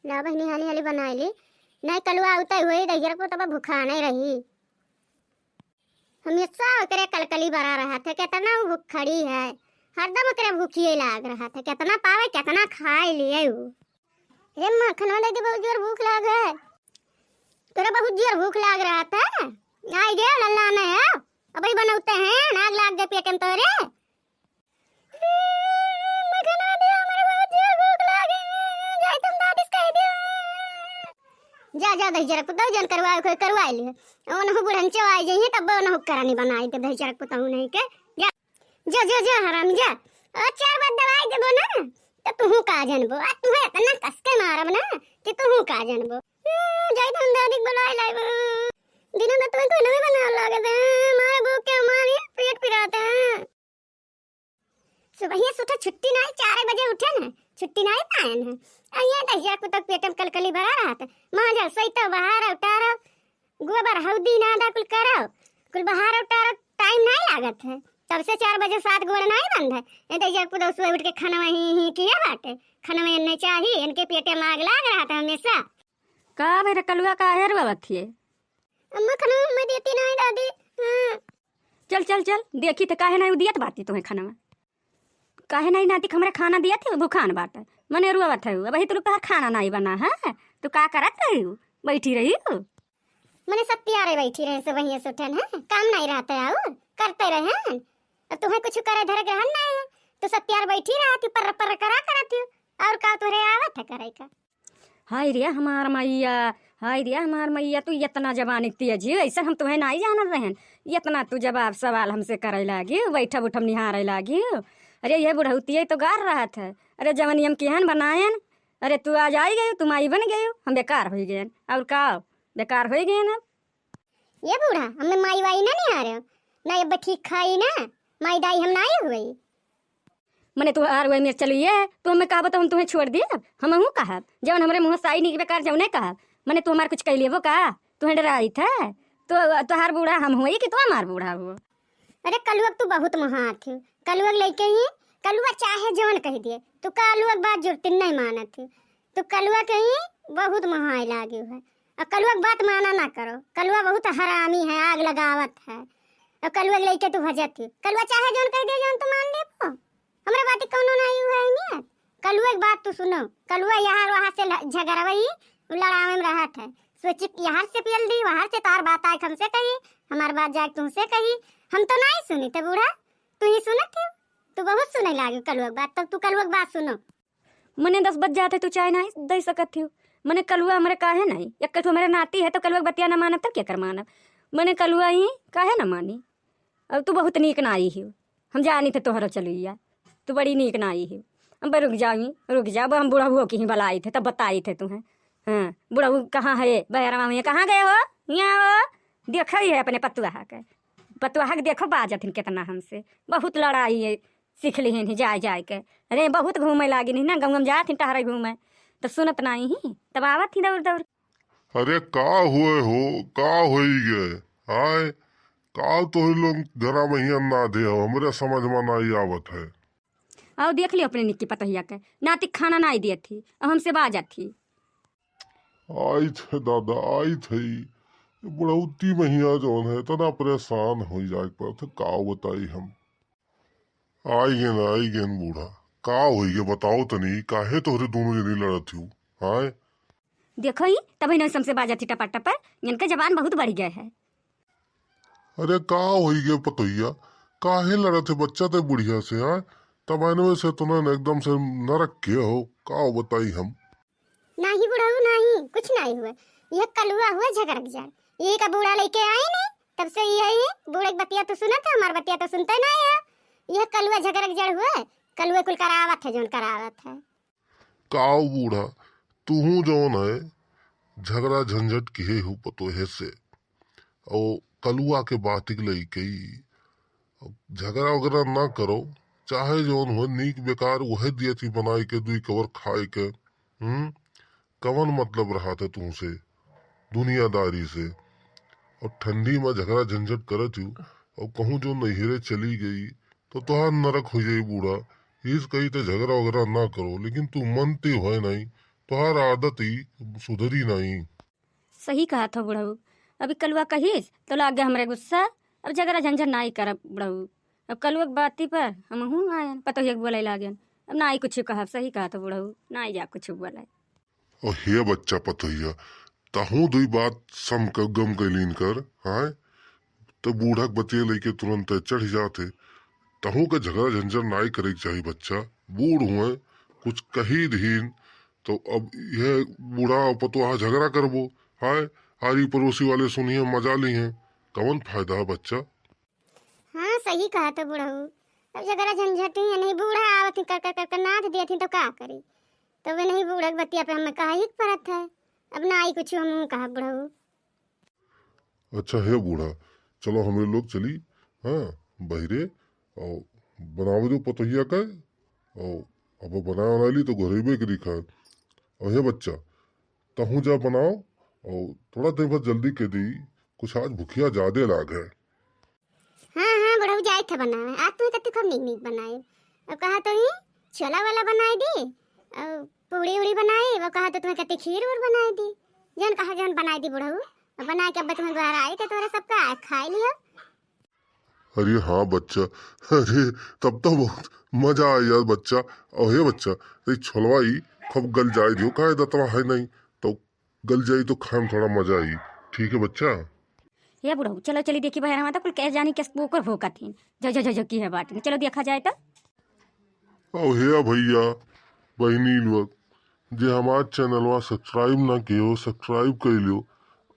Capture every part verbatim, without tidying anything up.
ला बहिनी, हाली हाली बनाइ ली, नहीं कलुआ उतै होई, दहिजरा को तब भूखा नहीं रही। हमेशा ओकरे कलकली बरा रहत है, केतना उ भूखड़ी है, हरदम ओकरे भूखिए लाग रहत है, केतना पावे, केतना खाइ लिए उ। हे मखनवा दीदी, बहुत जोर भूख लाग है। तोरा बहुत जोर भूख लाग रहत है, आइ गे लल्ला नहीं है, अबही बनौते हैं, नाग लाग जाए पेट में तोरे। मखनवा दीदी, हमरे बहुत जोर भूख लाग है, जाए तुम दादी से कहि दियो। जा, जा, दहिजरा पुतहु जन करवाए, कोई करवाए लिए। ओनहु बुढ़ंचो आइ जइहे, तब ओनहु करानी बनाइ दे, दहिजरा पुतहु नहीं के। जा, जा, जा, जा, हरामी, जा। और चार बार दवाई देबो ना, तो तुहू का जनबो। आ तुहे इतना कस के मारब ना, कि तुहू का जनबो। हम्म, जाई तो हम दादी के बुलाए लाइब। दिनों में तुम्हें कोई नहीं बना लागत है। मारे भूख के मारे पेट पिरात है। सुबहिए से उठे छुट्टी नाई, चार बजे उठे न, छुट्टी नाई पाएन है। अइए दहिजरा पुतहु पेट में कलकली बरा रहत है। माँ जा सही तो बहार उतारो, गोबर हौदी नादा कुल करो, कुल बहार उतारो, टाइम नाई लागत है। तब से चार बजे सात गोड़ नाई बंद है। ए दहिजरा पुतहु सुबह उठ के खाना वहीं ही किया बाटे, खाना वहीं नहीं चाहिए, इनके पेटे में आग लाग रहत है हमेशा। का बेरे कलुआ काहे रोवत हिए? अम्मा खाना मैं देती नहीं दादी। हाँ। चल, चल, चल, देखी थे काहे नहीं दियत बाती तुम्हें खाना में। काहे नहीं नाती हमरे खाना दियत है, भूखान बाटे। मने रोवत है, अबही तो तोहार खाना नहीं बना है। तू का करत रही हो? बैठी रही हो? मने सब प्यारे बैठी रहे, सुबहिए से उठन है, काम नहीं रहता है और करते रहे हैं। अब तुम्हें कुछ करे धरे ग्रहण नहीं है, तो सब प्यार बैठी रहती, पर्र पर्र करा करती हो। और का तोहरे आवत है करे का? हाय रे हमार मैया, हाय रे हमार मैया, तू इतना जबानी तेज ही, ऐसे हम तुम्हें नाई जानत रहन। इतना तू जवाब सवाल हमसे करे लागी, बैठब उठब निहारे लागी। अरे ये बुढ़ौतिये तो गार रहत है। अरे जवनियम केहन बनायन, अरे तू आज आई गई, तू माई बन गई, हम बेकार होइ गए। और का, बेकार होइ गए अब। ये बूढ़ा, हमें माई वाई ना निहारे, ना ये ठीक खाई ना, माई दाई हम ना आई हुई। मने तोहार वही में चलू ये, तू हमें कहबो तो हम तुम्हें छोड़ देब, हमहू कहब, जवन हमरे मुँह से आई नीक बेकार जवने कहब। मने तू हमार कुछ कह लेबो का? तुम्हें डराइत है? तो तोहार बूढ़ा हम हुई कि तू हमार बूढ़ा हो? अरे कलुआ के तू बहुत महात है, कलुआ के लइके ही, कलुआ चाहे जवन कह दिए, तू कलुआ के बात जुरतिन नहीं मानत है, तू कलुआ के ही बहुत महाए लागे है। और कलुआ के बात माना ना करो, कलुआ बहुत हरामी है, आग लगावत है। और कलुआ के लइके तू भजत ही, कलुआ चाहे जवन कह दिए जवन तू मान लेबो। हमरे बात कौनो नहीं हुआ है नियत। कलुआ के बात तू सुनो, कलुआ यहाँ वहाँ से ल-, झगड़वई, उ लड़ावे में रहत है। सोची कि यहाँ से पेल दी, वहाँ से तार बात आए हमसे कही, हमार बात जाए तुमसे कही। हम तो नहीं सुनी थे बूढ़ा, तू ही सुनत हो, तू बहुत सुने लागे कलुआ के बात, तब तू कलुआ के बात सुनो। मने दस बज जात है, तू चाय नहीं दे सकत हो। मने कलुआ हमरे काहे नहीं, एक तो हमरे नाती है तो कलुआ के बतिया ना मानब तब क्या कर मानब? मने कलुआ ही काहे ना मानी? अब तू बहुत नीक ना आई हो, हम जानी थे तोहरो चलुइया, तू बड़ी नीक ना आई हो। अब रुक जाओ, रुक जाओ, अब हम बुढ़ऊ की ही बलाई थे तब बताई थे तुम्हें। हाँ, बुढ़ऊ कहाँ है? बहरवा में कहाँ गए हो? यहाँ हो, देखो ही है अपने पतुआ के, पतुआ के देखो बाजत हिन कितना हमसे, बहुत लड़ाई है, सीख लिहिन ही जाए जाए के। अरे बहुत घूमे लागिन ही ना, गाँव में जात ही टहरे घूमे, तो सुनत नहीं ही, तब आवत ही दौड़ दौड़। अरे का हुए हो, का होई गए? आय, का तोहरे लोग घरा में ही अन्ना दे हो, हमरे समझ में नहीं आवत है। आओ देख लियो अपने निक्की पतोहिया के, नाती खाना नहीं दिए थी, अब हमसे बाजत थी। आई थे दादा, आई थे, बुढ़ौती महिया जौन है, इतना परेशान हो जाए पर थे, का बताई हम। आई गेन, आई गेन बूढ़ा, का होई गे बताओ तनी, काहे तोहरे दोनों जनी लड़त हो? हाँ? देखो ही, तब इन्हें समसे बाजत ही टपर टपर, इनके जबान बहुत बढ़ गए है। अरे का होई गे पतोहिया, काहे लड़त है बच्चा ते बुढ़िया से, हाँ? तब इनमें से तो ना एकदम से नरक के हो, का बताई हम। नाही बुढ़ऊ, नाही, कुछ नाही हुए। यह कलुआ हुए झगरक जाए। यही का बूढ़ा लइके आई नहीं, तब से यही बूढ़े के बतिया तो सुनत है, हमार बतिया तो सुनते नहीं है। यह कलुआ झगरक जड़ हुए, कलुए कुल करावत है, जौन करावत है। काव बूढ़ा, तुहूँ जौन है, झगड़ा झंझट किहे हो पतोहे से। और कलुआ के बात के लइके ही, झगड़ा वगैरह ना करो, चाहे जौन हो, नीक बेकार वह दिया थी बनाए के, दुई कवर खाए के। हम्म, कवन मतलब रहा था तुमसे, दुनियादारी से? और ठंडी में झगड़ा झंझट करत हो, और कहूँ जो नैहरे चली गई, तो तोहार नरक हो जाई बूढ़ा। इस कही तो झगड़ा वगैरह ना करो, लेकिन तू मनती होए नहीं, तोहार आदत ही सुधरी नाई। सही कहत हो बुढ़ऊ, अभी कलुआ कहिस तो लाग गया हमरे गुस्सा। अब झगड़ा झंझट नाई करब बुढ़ऊ, अब कलुआ के बाती पर हमहूँ आयन, पतोहिया के बोले लागेन। अब नाई कुछ कहब, सही कहत हो बुढ़ऊ, नाई जा कुछ बोले। ओ हे बच्चा पतोहिया, तहूँ दुई बात सम क गम क लीन कर, हाँ? तो बूढ़ा के बतिये लइके तुरंत चढ़ जात है। तहूँ के झगड़ा झंझट नाई करे के चाही बच्चा, बूढ़ हुए, कुछ कही दीन तो अब यह बूढ़ा पतोहा झगड़ा करबो, हाँ? आरी पड़ोसी वाले सुनिए मजा ली हैं, कवन फायदा है बच्चा? हाँ, सही कहत हो बुढ़ऊ। अब झगड़ा झंझट ही नहीं, बूढ़ा आवत ही कर कर कर कर नाथ देत ही तो का करी? तो वे नहीं बूढ़ा के बतिया पे हमें कहा ही परत है। अब नाई कुछ हम कहा बुढ़ऊ। अच्छा हे बूढ़ा, चलो हमरे लोग चली, हाँ, बहिरे, और बनावे दो पतोहिया का, और अब बनाए वाला ली तो घरेबे करी खाए। और हे बच्चा, तहूँ जा बनाओ, और थोड़ा देर बाद जल्दी के दी, कुछ आज भुखिया ज्यादा लाग है। हाँ, हाँ, बुढ़ऊ जाए थे बनावे। आज तुम्हें कति खूब नीक नीक बनाए। अब कहा तो ही छोला वाला बनाए दी, और पूड़ी उड़ी बनाए, वो कहा तो तुम्हें कति खीर उर बनाए दी। जौन कहा जौन बनाए दी बुढ़ऊ। अब बनाए के अब तुम्हें घर आए थे, तुम्हारा सबका खाए लियो। अरे हाँ बच्चा, अरे तब तो बहुत मजा आया यार बच्चा। और हे बच्चा, ये छोलवा ही खूब गल जाए दियो, काहे दतवा है नहीं, तो गल जाई तो खाए में थोड़ा मजा आई। ठीक है बच्चा? हे बुढ़ऊ, चलो चली देखी बहरवा तो कुल कह जानी किस कुकुर भोंकत ही। जो, जो, जो, जो की है बात। चलो देखा जाए तो। और हे भैया, बहिनी लोग, जे हमार चैनलवा subscribe ना किए हो, subscribe कर लियो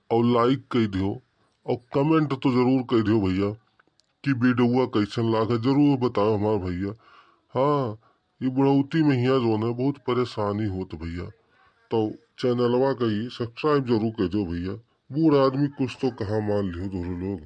और like कर दियो और comment तो जरूर कर दियो भैया कि वीडियोवा कैसन लागे, जरूर बताओ हमार भैया। हाँ, ये बुढ़ौती में हिया जौन है बहुत परेशानी होत भैया, तो चैनलवा का ही subscribe जरूर कर दियो भैया। बूढ़ आदमी कुछ तो कहा मान लियो दोनों लोग।